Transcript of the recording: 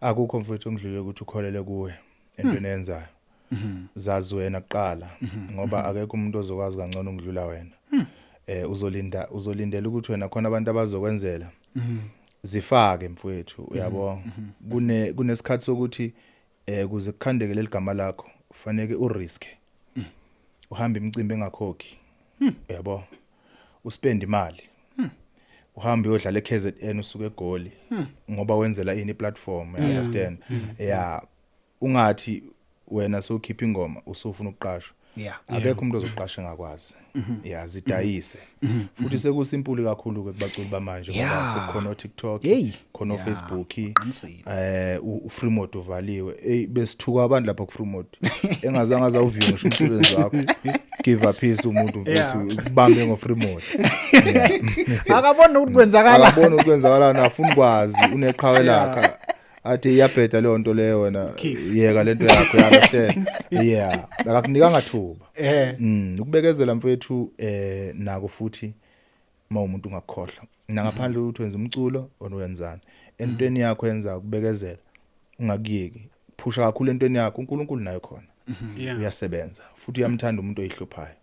Akukho, mfowethu, ngidlule ukuthi ukholele kuwe entweni eyenzayo. Zazi wena kuqala, ngoba akekho umuntu ozokwazi kangcono ukudlula wena. Uzolinda, uzolindela ukuthi wena khona abantu abazokwenzela. Zifake, mfowethu, uyabo, kunesikhathi sokuthi kuze kukhandeke leli gama lakho faneke urisk, uhamba imicimbi engakhokhi, uyabo, uspend imali, uhambe uyodlala eKZN, usuke eGoli, ngoba wenzela ini? Platform, you understand? Yeah, ungathi wena sowukhipha ingoma usufuna ukuqashwa. Akekho umuntu ozoqasha engakwazi. Yeah, zidayise. Futhi sekusimple kakhulu ke kubaculi bamanje ngoba sekukhona oTikTok, khona oFacebook, Qinisile. U-free mode uvaliwe. Hey, besithuka abantu lapha ku free mode. Engazange azawuview ngisho umsebenzi wakho. Give a peace umuntu, mfethu, kubambe ngo free mode. Akaboni ukuthi kwenzakala. Akabona ukuthi kwenzakalani, afuna ukwazi, uneqhawe lakhe. Athi iyabheda leyo nto leyo, wena yeka lento yakho, you understand? Yeah, akakunikanga thuba. Ukubekezela, mfethu, nako futhi uma umuntu ungakukhohlwa. Nangaphandle ukuthi wenza umculo onwenzani. Entweni yakho yenza ukubekezela. Ungakuyeki. Phusha kakhulu entweni yakho, uNkulunkulu nayo khona. Uyasebenza. Futhi uyamthanda umuntu oyihluphayo.